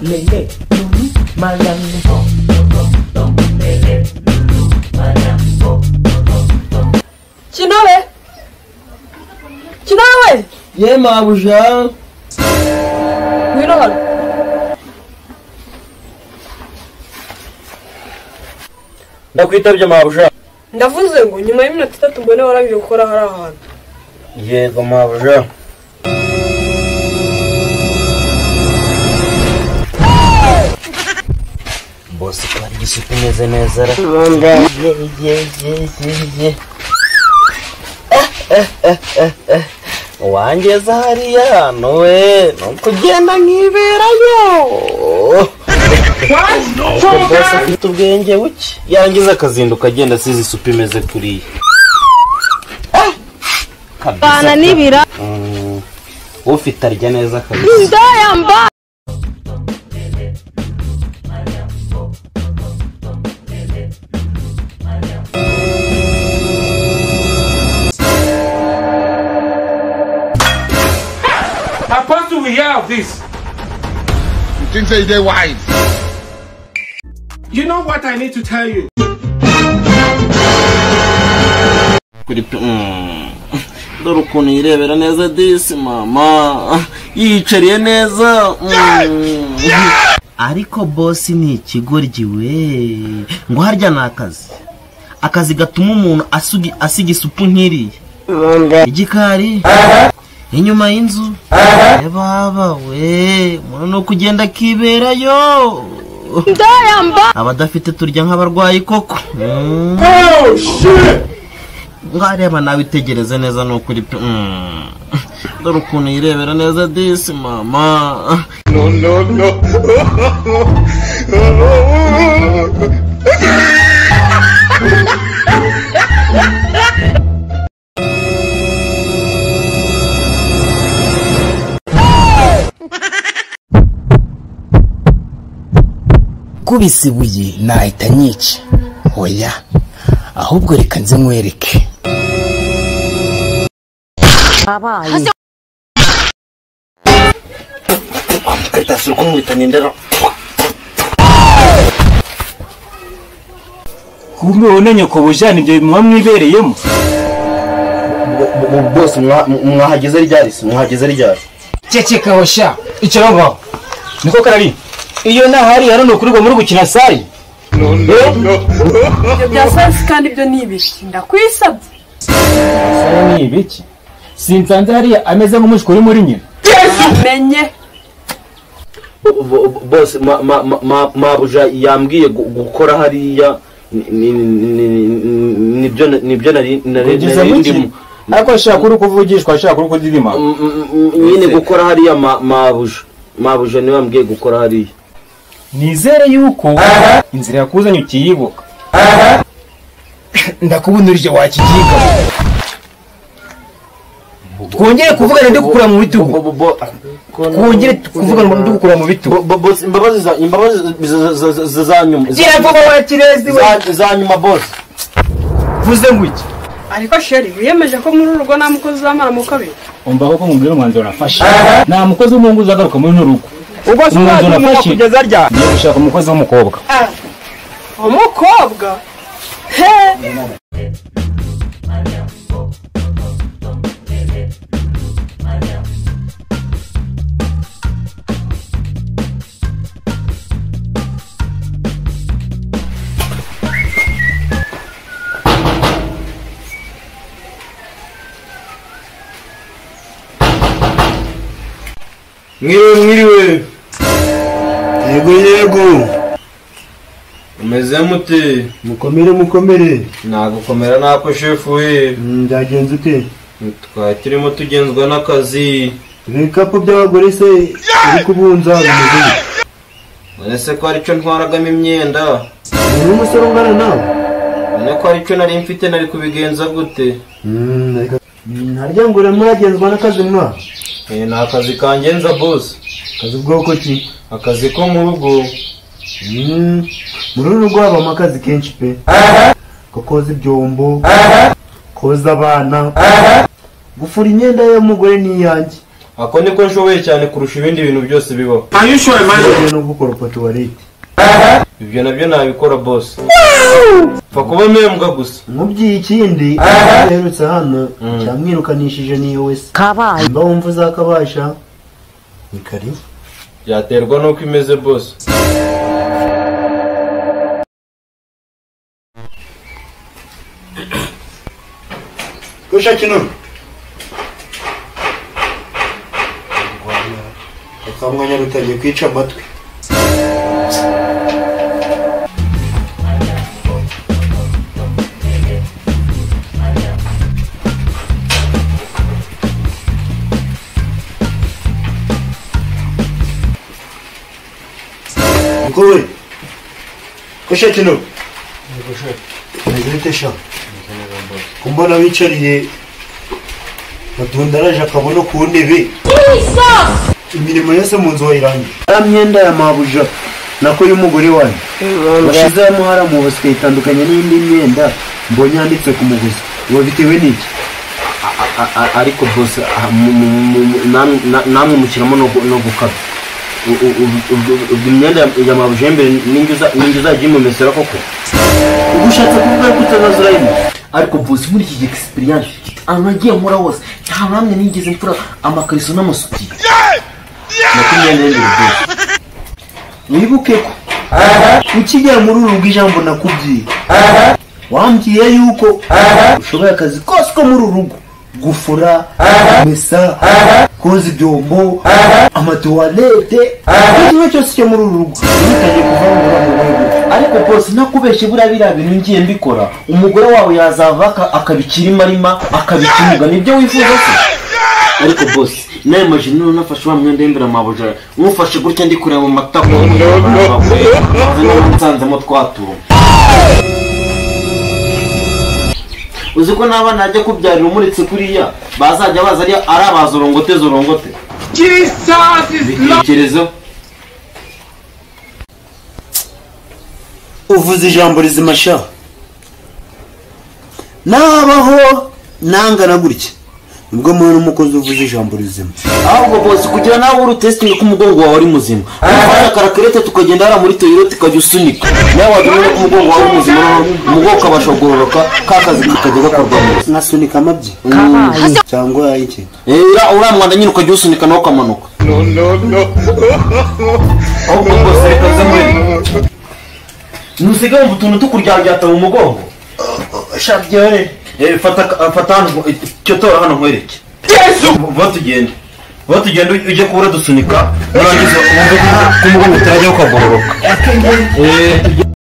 Lele, lulu, malambo. Lele, lulu, malambo. Chinowe! Chinowe! Ye mabuja. Ngwino hano. Ndakwitabye mabuja. Ndavuze ngo nyuma y'iminota 3 mbone warangije gukora hari ahantu. Yego mabuja. Bosi ko ari isuku imeze neza ra. Ye. Wangeza hariya hano we nukugenda nkiberayo. Bosi afite ubwenge buke yangiza akazinduka agenda asize isupu imeze kuriya. Bana nibira. Ufite arya neza kabisa. Ndayamba. How do we have this? You think say they wise? You know what I need to tell you? Dore ukuntu yirebera neza disi mama yiyicariye neza. Ariko bosi ni ikigoryi we ngo harya ni akazi. Akazi gatuma umuntu asiga isupu nk'iriya igikari inyuma y'inzu. Baba we umuntu no kugenda akiberayo. Ndayamba. Abadafite turya nk'abarwayi koko. Oh shit. Ngareba nawe itegereze neza nukuri pe. Dore ukuntu yirebera neza disi mama. No no no. Kubise ibuye nahita nyica. Oya, ahubwo reka nze nkwereke. Abaye. Kumbe wone nyoko bujana ibyo muba mwibereyemo. Bose mwahageze ryari se? Mwahageze ryari? Ceceka hosha, icara ngaho. Niko karari. Iyo nahari hano nukurirwa muri gukina sayi. No no no. Ibyo bya sayi kandi ibyo ni ibiki? Ndakwisabye. Sayi ni ibiki? Sinsanze hariya ameze nk'umushwi uri muri nyina. Menye. Bose mabuja yambwiye gukora hariya nibyo nari ndimo. Ariko ashaka uri kuvugishwa, ashaka uri kudidima. Nyine gukora hariya mabuja. Mabuja niwe yambwiye gukora hariya. Nizere yuko inzira yakuzanye ukiyibuka. Ndakubunurije wakigiga. Twongere kuvugana ndi gukura mu bitugu. Twongere kuvugana ndi gukura mu bitugu. Boss imbabazi za imbabazi za nyuma. Gira vuba wa kirezi we. Za nyuma boss. Vuze ngwiki. Ariko sheri wiyemeje ko muri urugo nta mukozi uzamara mu kabiri. Umva koko mubwira umwanzuro nafashe. Nta mukozi w'umuhungu uzagaruka muri runo rugo. Ubwo se umwanzuro kugeza rya. Ngiye gushaka umukozi w'umukobwa. Umukobwa? He. Mwiriwe mwiriwe. Yego yego. Umeze mute? Mukomere mukomere. Nagukomera nako shefu we. Byagenze ute? Twari turimo tugenzwa n'akazi. Ibikapu by'abagore se uri kubunza bimeze bite? None se ko aricyo ntwaragamo imyenda? Uri umusore ungana nawe? None ko aricyo nari mfite nari kubigenza gute? Harya ngo uramwagenzwa n'akazi mwa? Ni akazi kangenza boss. Akazi bwoko ki? Akazi ko mu rugo. Muri uru rugo habamo akazi kenshi pe. Ko koza ibyombo, Koza abana, gufura imyenda y'umugore n'iyanjye. Ako niko nshoboye cyane kurusha ibindi bintu byose bibaho. Are you sure, man? No gukoropa tuwarete. Ibyo nabyo nabikora boss. Pfa kuba mpembwa gusa. Mubyiye ikindi aherutse hano cyamwirukanishije niyo wese. Kabaye. Mba wumva uzakabasha. Ni karibu. Byaterwa nuko imeze boss. Kusha kino. Akamwanya rutangiye kwica amatwi. Mkwe. Kusha kino. Meze sha. Kumbona wicariye batundaraje akabono ku ntebe. Imirimo yose mu nzu wayirangiye. Ya myenda ya mabuja nako y'umugore wanyu washize muhara mu bosike itandukanye n'indi myenda mbonye yanditse ku muguzi. Uba bitewe n'iki? Ariko boss namwe mushyiramo no gukabya. Ubwo imyenda ya mabuja y'imbere n'ingi uzajya uyimumesera koko? Ubwo ushatse kuvuga ko utazaza urayimesa? Ariko boss muri iki experience ahantu nagiye nkora hose nta namwe nigeze mfura amakariso n'amasutiye. Wibuke ko ukigera muri uru rugo ijambo nakubwiye wambwiye yuko ushoboye akazi kose ko muri uru rugo: gufura, kumesa, koza ibyombo, amatuwarete, kimwe cyose cyo muri uru rugo. Ntutangiye kuvangura mu rugo. Ariko boss nakubeshye buriya biriya bintu ngiye mbikora umugore wawe yazava akabikira imarima akabikimuga. Nibyo wifuza se? Ariko boss nawe imagine nafashe wa mwenda w'imbere amabuja nufashe gutya ndi kureba mu matako nsanzemo twatuntu. Uzi ko n'abana najya kubyarira umuritse kuriya bazajya baza ari abazorongote zorongote. Jesus is Lord. Uvuze ijambo rizima sha. Nabaho nangana gutya nibwo mubona umukozi uvuze ijambo rizima. Ahubwo boss kugira nawe uri testing ko umugongo wawe ari muzima. Ufata karakerete tukagenda hara muri toilet ukajya usunika. Nawe wagira ko umugongo wawe ari muzima, umugongo ukabasha kugororoka, ka kazi kakajya gakorwa neza. Nkasunika amabyi cyangwa iki? Uriya mwanda nyine ukajya usunika nawe ukamanuka. No, no, no. Ahubwo boss reka nze muri. Nusigaye wumva utuntu tukuryaryata mu mugongo. Shabyore. Fata hano icyo tora hano nkwereke. Vuba tugende. Vuba tugende ujye kubura dusunika nurangiza wumve ko umugongo utarajya ukagororoka.